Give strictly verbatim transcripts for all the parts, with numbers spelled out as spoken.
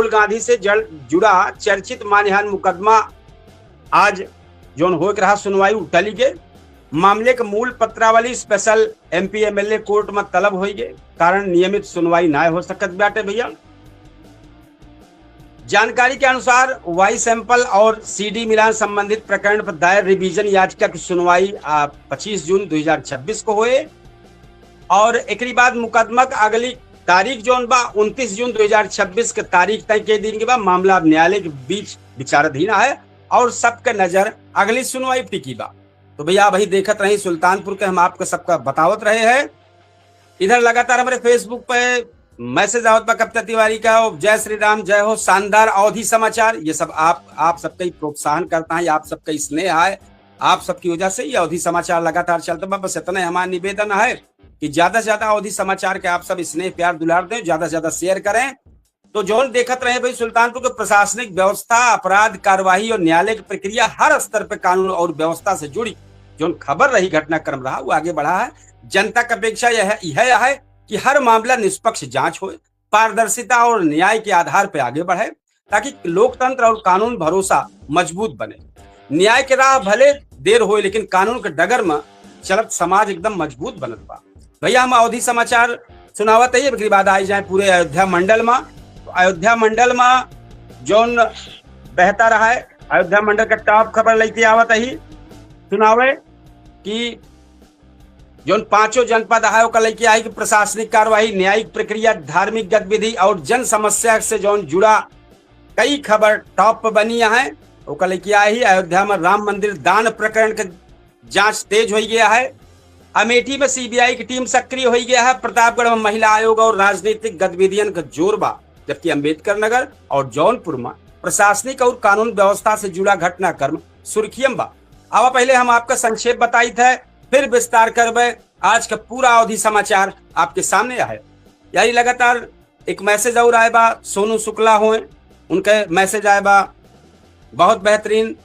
गांधी से जड़-, जुड़ा चर्चित मानहानि मुकदमा आज जौन होए के रहा सुनवाई, उ टली गए। मामले के मूल पत्रावली special M P M L A court में तलब होई गए, कारण नियमित सुनवाई ना हो सकत बाटे भैया। जानकारी के अनुसार, Y sample और C D मिलान संबंधित प्रकरण पर दायर revision याचिका की सुनवाई, आ, पच्चीस जून दो हज़ार छब्बीस को होए और एकरी बाद मुकदमा के अगली तारीख जौन बा, उनतीस जून दो हज़ार छब्बीस के तारीख तय के दिन के बा। मामला अब न्यायालय के बीच विचाराधीन है और सबके नजर अगली सुनवाई टिकी बा। तो भैया, अभी देखत रही सुल्तानपुर के, हम आपके सबका बतावत रहे हैं। इधर लगातार हमारे Facebook पे message आवत बा कविता तिवारी का, "जय श्री राम, जय हो, शानदार अवधी समाचार।" ये सब आप, आप सबका ही प्रोत्साहन करता है, आप सबका ही स्नेह है, आप सबकी वजह से ये अवधी समाचार लगातार चलता बा। बस इतना ही हमारा निवेदन है कि ज्यादा से ज्यादा अवधी समाचार के आप सब स्नेह, प्यार, दुलार दें, ज्यादा से ज्यादा share करें। तो जौन देखत रहे भाई, सुल्तानपुर के प्रशासनिक व्यवस्था, अपराध, कार्यवाही और न्यायालय की प्रक्रिया, हर स्तर पे कानून और व्यवस्था से जुड़ी जौन खबर रही, घटनाक्रम रहा, वो आगे बढ़ा है। जनता का अपेक्षा यह है, यह है कि हर मामला निष्पक्ष जांच होए, पारदर्शिता और न्याय के आधार पे आगे बढ़े, ताकि लोकतंत्र और कानून भरोसा मजबूत बने। न्याय के राह भले देर होए, लेकिन कानून के डगर में चलत समाज एकदम मजबूत बनत बा। भैया, हम अवधी समाचार सुनावत है, एकरी बाद आई जाए पूरे अयोध्या मंडल में। तो अयोध्या मंडल में जौन बहता रहा है, अयोध्या मंडल का top खबर लेके आवत है सुनावे कि जौन पांचों जनपद है, ओकर लेके आई कि प्रशासनिक कार्यवाही, न्यायिक प्रक्रिया, धार्मिक गतिविधि और जन समस्या से जौन जुड़ा कई खबर top पे बनी है। ओकर लेके आई, अयोध्या में राम मंदिर दान प्रकरण के जांच तेज हो गया है। अमेठी में C B I की टीम सक्रिय हो गया है। प्रतापगढ़ में महिला आयोग और राजनीतिक गतिविधियन का जोर बा, जबकि अंबेडकर नगर और जौनपुर में प्रशासनिक और कानून व्यवस्था से जुड़ा घटनाक्रम सुर्खियम बा। अब पहले हम आपका संक्षेप बताई थे, फिर विस्तार करबे। आज का पूरा अवधी समाचार आपके सामने है। यारी लगातार एक message और आए बा, सोनू शुक्ला होए, उनके message आए बा, बहुत बेहतरीन,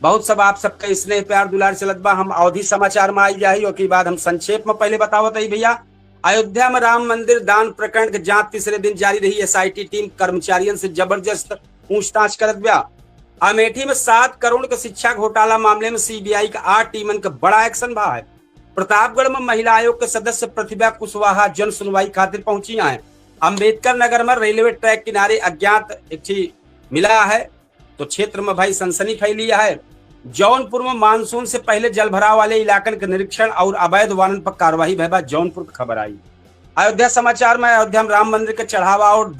बहुत सब आप सबके स्नेह, प्यार, दुलार चलत बा। हम अवधी समाचार में आई जाही, ओके बाद हम संक्षेप में पहले बतावत हई भैया। अयोध्या में राम मंदिर दान प्रकरण के जांच तीसरे दिन जारी रही। S I T टीम कर्मचारियन से जबरदस्त पूछताछ करत बा। अमेठी में सात करोड़ के शिक्षा घोटाला मामले में C B I के आठ टीमन के बड़ा action भा है। प्रतापगढ़ में महिला आयोग के सदस्य प्रतिभा कुशवाहा जन सुनवाई खातिर पहुंची हैं। अंबेडकर नगर में रेलवे track किनारे अज्ञात एक ठी मिला है, तो क्षेत्र में भाई सनसनी फैली है। जौनपुर में मानसून से पहले जलभराव वाले इलाकन के निरीक्षण और अवैध वाहनन पर कार्रवाई भय बा, जौनपुर की खबर आई। अयोध्या समाचार में अयोध्या में राम मंदिर के चढ़ावा और दान